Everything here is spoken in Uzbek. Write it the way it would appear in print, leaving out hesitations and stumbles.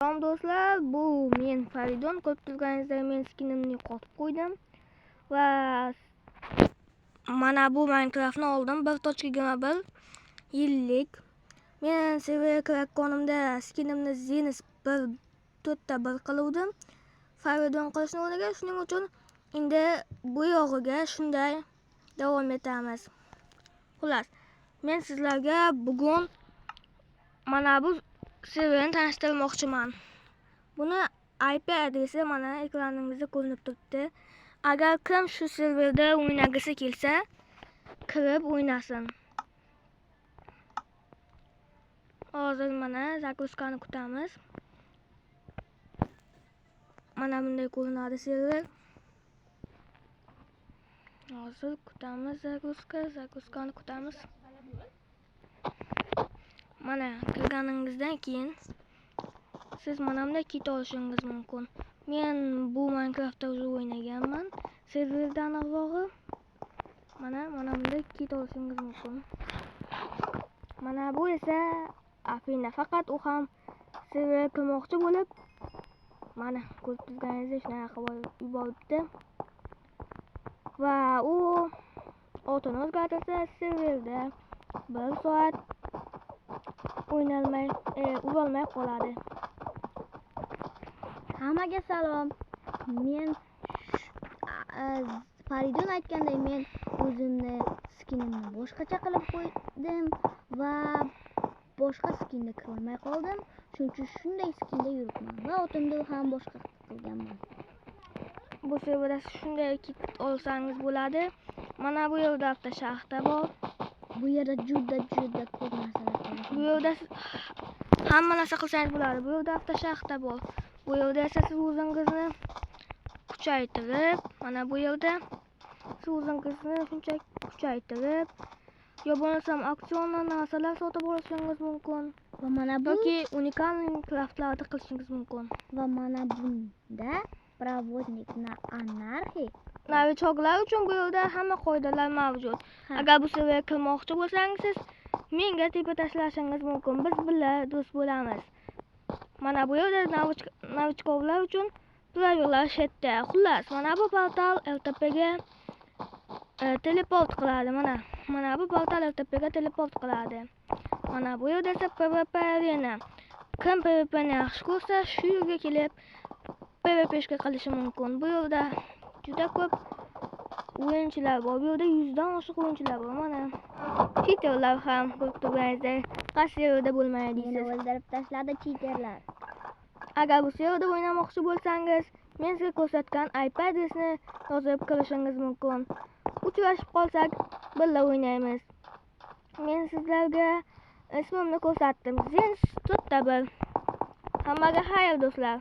Salom do'stlar, bu men Faridun. Ko'rib turganingizdek men skinimni yo'qotib qo'ydim va mana bu Minecraftni oldim 1.21 yillik. Men server kirakkonimda skinimni Zenith 1.4.1 qiluvdim. Faridun qilishni o'rniga, shuning uchun endi bu yog'iga shunday davom etamiz. Xullas, men sizlarga bugun mana bu serverni tanishtirmoqchiman. Buni IP adresi mana ekraningizda ko'rinib turibdi. Agar kim shu serverda o'ynagisi kelsa, kirib o'ynasin. Hozir mana загрузкani kutamiz. Mana bunday ko'rinadi server. Hozir kutamiz загрузкani kutamiz. Mana kirganingizdan keyin siz mana bunday kit olishingiz mumkin. Men bu Minecraftda уже o'ynaganman. Serverdan avvalgi mana bunday kit olishingiz mumkin. Mana bu esa Afina, faqat u ham serverga kirmoqchi bo'lib, mana ko'rib turganingizdek shunaqa qilib yuboribdi. Va u otini o'zgartirsa serverda 1 soat o'ynalmay, urolmay qoladi. Hammaga salom. Men Faridun aytganday men o'zimni skinimni boshqacha qilib qo'ydim va boshqa skinda kirolmay qoldim. Shuning uchun shunday skinda yuribman va otimni ham boshqa qilganman. Bu serverda shunday kit olsangiz bo'ladi. Mana bu yerda avtoshaxta bor. Bu yerda juda ko'p narsalar bor. Bu yerda hamma narsa qilsangiz bo'ladi. Bu yerda avtoshaxta bor. Bu yerda esa siz o'zingizni kuchaytirib, mana bu yerda siz o'zingizni shunchaki kuchaytirib, yo bo'lmasam auksiondan narsalar sotib olishingiz mumkin. Va mana bu yoki unikalniy craftlarni qilishingiz mumkin. Va mana bunda проводник на анархии. Novichoklar uchun bu yerda hamma qoidalar mavjud. Agar bu serverga kirmoqchi bo'lsangiz, siz menga tepa tashlashingiz mumkin. Biz birga do'st bo'lamiz. Mana bu yerda novichoklar uchun правила shetda. Xullas, mana bu portal LTPga teleport qiladi. Mana bu portal LTPga teleport qiladi. Mana bu yerda esa PvP arena. Kim PvPni yaxshi ko'rsa, shu yerga kelib PvPshga qilishi mumkin. Bu yerda juda ko'p o'yinchilar bor. Bu yerda 100 dan oshiq o'yinchilar bor. Mana cheaterlar ham ko'rib turganingizdek, qaysi yerda bo'lmaydi Meni deysiz. o'ldirib tashladi cheaterlar. Agar bu serverda o'ynamoqchi bo'lsangiz, men sizga ko'rsatgan IP adresni yozib kirishingiz mumkin. Uchrashib qolsak, birga o'ynaymiz. Men sizlarga ismimni ko'rsatdim. Zenz 4.1. Hammaga xayr do'stlar.